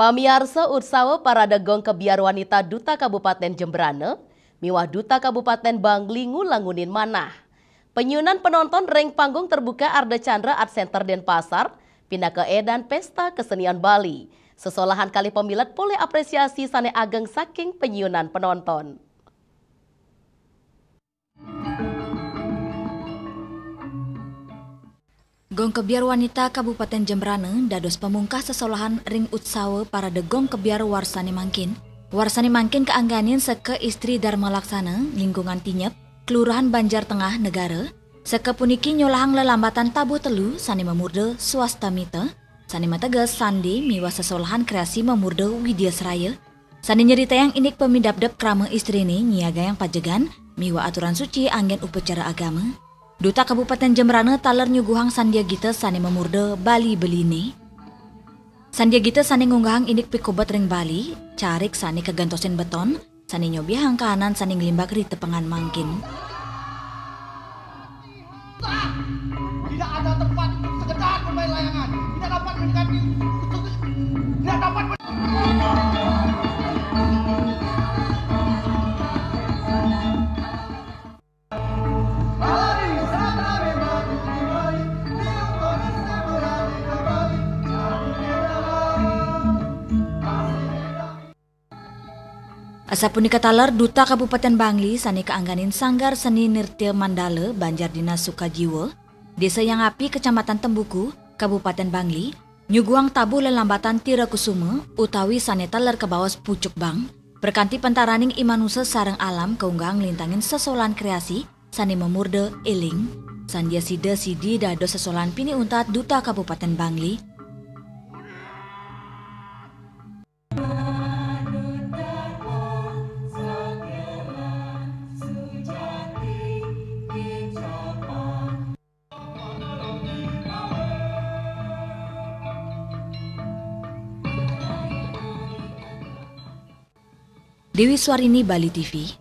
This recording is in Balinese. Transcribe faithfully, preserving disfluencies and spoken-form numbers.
Pamiarsa, utsawa parade Gong Kebyar Wanita Duta Kabupaten Jembrana miwah Duta Kabupaten Bangli ngulangunin manah. Penyunan penonton ring panggung terbuka Ardha Candra Art Center Denpasar pinaka edan pesta kesenian Bali. Sesolahan kalih pamilet polih apresiasi sane ageng saking penyunan penonton. Gong Kebyar Wanita Kabupaten Jembrana dados pamungkah sesolahan ring utsawa parade Gong Kebyar warsane mangkin. Warsane mangkin kaangganin seka Istri Dharma Laksana, Lingkungan Tinyep, Kelurahan Banjar Tengah, Negara. Seka puniki nyolahang lelambatan tabuh telu sane mamurda Swastamita, sane mateges sandi miwah sesolahan kreasi mamurda Widyasraya, sane nyeritayang indik pamidabdab krama istrine nyiagayang pajegan miwah aturan suci anggen upacara agama. Duta Kabupaten Jembrana taler nyuguhang sandia gita sane mamurda Bali Beline. Sandia gita sane ngunggahang indik pikobet ring Bali, carik sane kagentosin beton, sane nyobihang kahanan sane nglimbak ri tepengan mangkin. Tidak ada tempat untuk sekedar bermain layangan. Tidak dapat mendekati. Tidak dapat. Asapunika taler Duta Kabupaten Bangli sane kaangganin Sanggar Seni Nirtya Mandala Banjar Dinas Sukajiwa, Desa Yang Api, Kecamatan Tembuku, Kabupaten Bangli, nyuguhang tabuh lelambatan Tira Kusuma utawi sane taler kabaos Pucuk Bang, prakanti pantaraning i manusa sareng alam kaunggahang nglintangin sesolahan kreasi sane mamurda Eling, sandia sida sidi dados sesolahan pinih untat Duta Kabupaten Bangli. Dewi Swarini, Bali T V.